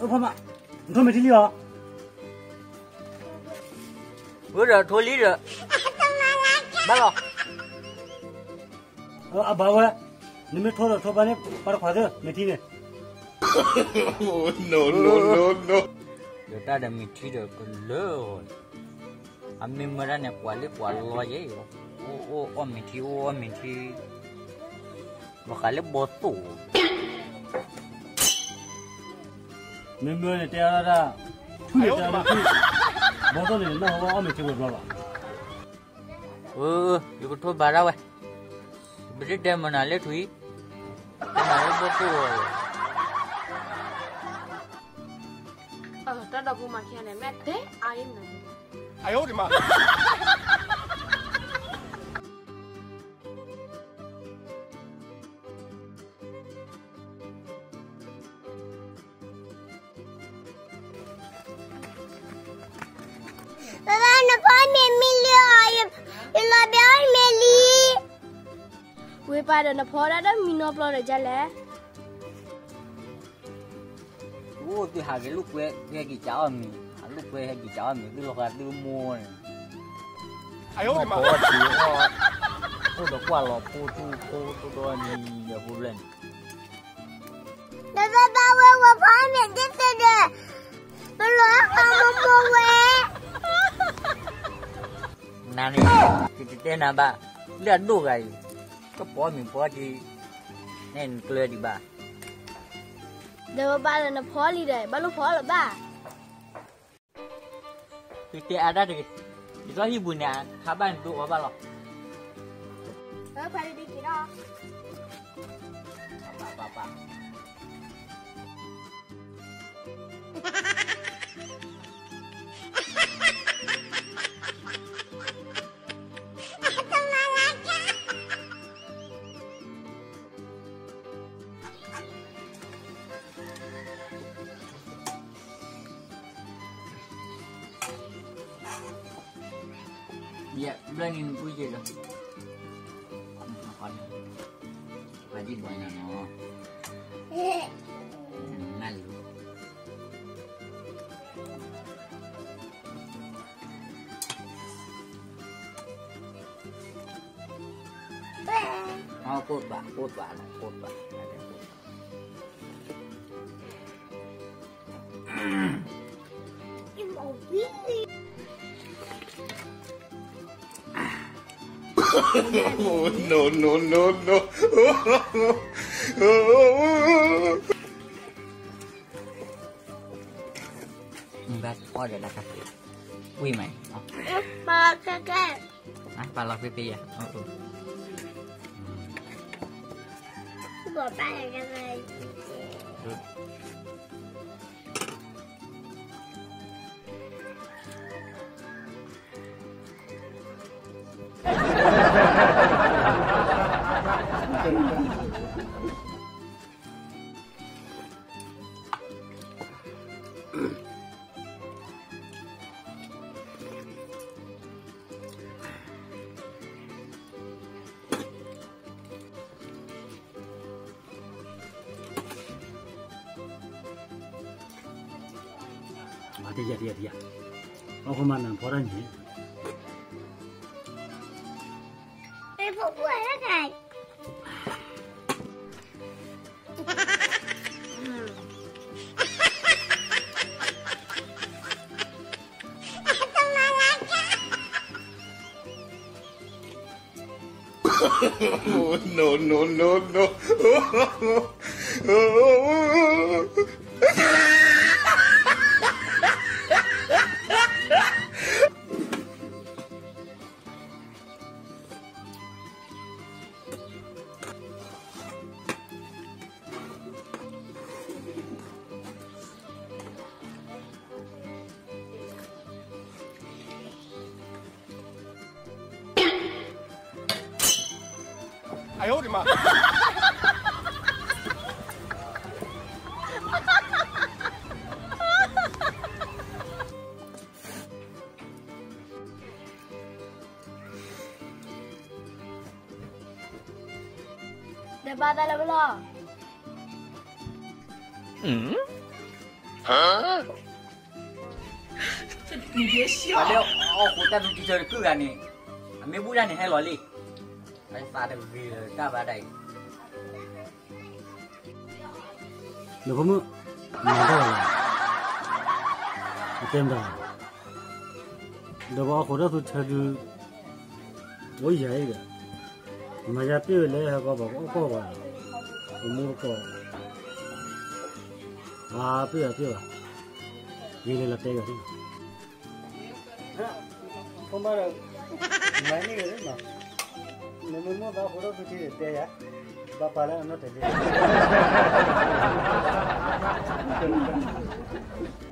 ဖီမး, နထိမဲာ်ထံလံဧါ. ဝဲဒီးထိလံဒီး, ဘၣ်လီၤ. အဘၣ်ဝဲ, နမ့ၢ်ထိဒီးထိဘၣ်န့ၣ် ပာ်တခွါသ့ၣ် မဲာ်ထံန့ၣ်. ယတၢ်ဒီးမဲာ်ထံဒီးကလၢာ်, အမ့ၢ်မၢဒၣ်န့ၣ် ကွၢ်လၢကွၢ်လီၤယဲၢ်, အိၣ်အိၣ်အီၣ်မဲာ်ထံ အိၣ်အီၣ်မဲာ်ထံ, ဘၣ်ဃးလၢဘီသိၣ် မ့မ့ၢ်န့ၣ်တဲအါဒၣ်, ထွံၣ်န့ၣ်တဲအါဒၣ်ထွံၣ်, ဘီသိၣ်န့ၣ် နၢ်ဟူဘၣ်အီၣ်မ့ၤထံဝဲၤဘျီလီၤ. အၢ, ယကထိဘၣ်ဒၣ်ဝဲ, ပတတဲမနုၤလၢထွံၣ်, မနုၤလၢဘီသိၣ်ဝဲ. တၢ်ဒီဖိမၤခံဂၤန့ၣ် မ့ၢ်တဲအါအံၤမနုၤ, ဘၣ်ဘၣ် နဖီမ့ၤမံလံအီၤ, ယလီၤဘဲအီၣ်မ့ၤလံ. ဝ့ၢ်ပၢ်ဒီးနဖီဒၣ်တၢ်မံနီပျီဒီးဒ်လဲၣ်. အိၣ်သုဟးက့ၤလိာ်ကွဲဟဲက့ၤကးအီၣ်မ့ၤ, ဟးလိာ်ကွဲဟဲက့ၤကးအီၣ်မ့ၤ သုလီၤဃာ်သုမိၢ်န့ၣ်, အီၣ်ဘီအီၣ်ထံအီၣ်, အိၣ်ဒီးကွၢ်လီၤဖိထူဖိတဒိၣ်န့ၣ်ဒီးဖိဘျဲၣ်န့ၣ် ဒီးဘၣ်ဘၣ်ဝဲဝဲဖီမ့ၤဒ်သိးဒီး, ပလီၤဃာ်မိၢ်မိၢ်ဝဲ, နၤန့ၣ်, ယတတဲနၤဘၣ်, လၢအဒိၣ်ဂၤအံၤ, ကပီၤမ့ၤဖီက့ၤ, နဲနကျၢၤဒံးဘၣ်. ဒီးဘၣ်ဘၣ်ဒီးနဖီလံဒီး ဘၣ်လိၣ်ဖီလၢၤဘၣ်. ယတဲအါဒၣ်တဂ့ၤ, ယသီဟံၣ်ပူၤန့ၣ် ဟးဘၣ်န့ၣ်ဒိအီၤဘၣ်လီၤ. ပှၤတဒုက့ၤဒီး, ပၢ်ပၢ်ပၢ် ယဘျီန့ၣ်နပူၤယဲၢ်လီၤ, ပှၤဒ်ဘီနၤနီၤ, နလီၤ. ကိၢ်ပာ် ကိၢ်ပာ်လီၤ ကိၢ်ပာ်. No, no, no, no. ဘၣ်အီၣ်ဒီးလၢ်ခါ, ဝံၣ်မး, ပာ်လီၤဖဲဖဲယၤ, ဘၣ်ပာ်လီၤဖဲဖဲယၤ. Tia, tia, tia. Ôkma nang phora ni. No, no, no, no. 哎呦我的妈！ ဒီးဘၣ်သးလၢပလီၢ်. ပှၤလၢအီၣ်ဃိးတၢ်သူၣ်ထံထၢတကုၢ်ဂၤန့ၣ်, အမ့ၢ်ဘူၣ်တၢ်န့ၣ်ဟဲလီၤလံ, ပသးတဂ့ၤလၢတၢ်ဘၣ်တၢ်အံၤ, ဒီးဖိမုၣ်, မၤတၢ်လီၤ, အတဲမတၤ, ဒီးပှၤအီၣ်ဃိးတၢ်သူၣ်ထၢဒုး, အိၣ်ယၤအံၤဒီး, မၤယၤပ့ၢ်ဝဲလၢဟဲကီးဘၣ်ကအီၣ်ကီၢ်ဘၣ်, ပမိၢ်ကီၢ်, ပ့ၢ်ဘၣ်ပ့ၢ်ဘၣ်, ယလဲၤလီၤတဲဂၤသ့ၣ် ဖိမါဒီး, မၤန့ၢ်ဂ့ၤလံနီၤ, နမ့ၢ်မိၣ်သးဃိးထီၣ်သူထံန့ၣ်တဲယၤ, ဘၣ်ပာ်လၢအနီၢ်တလဲၣ်.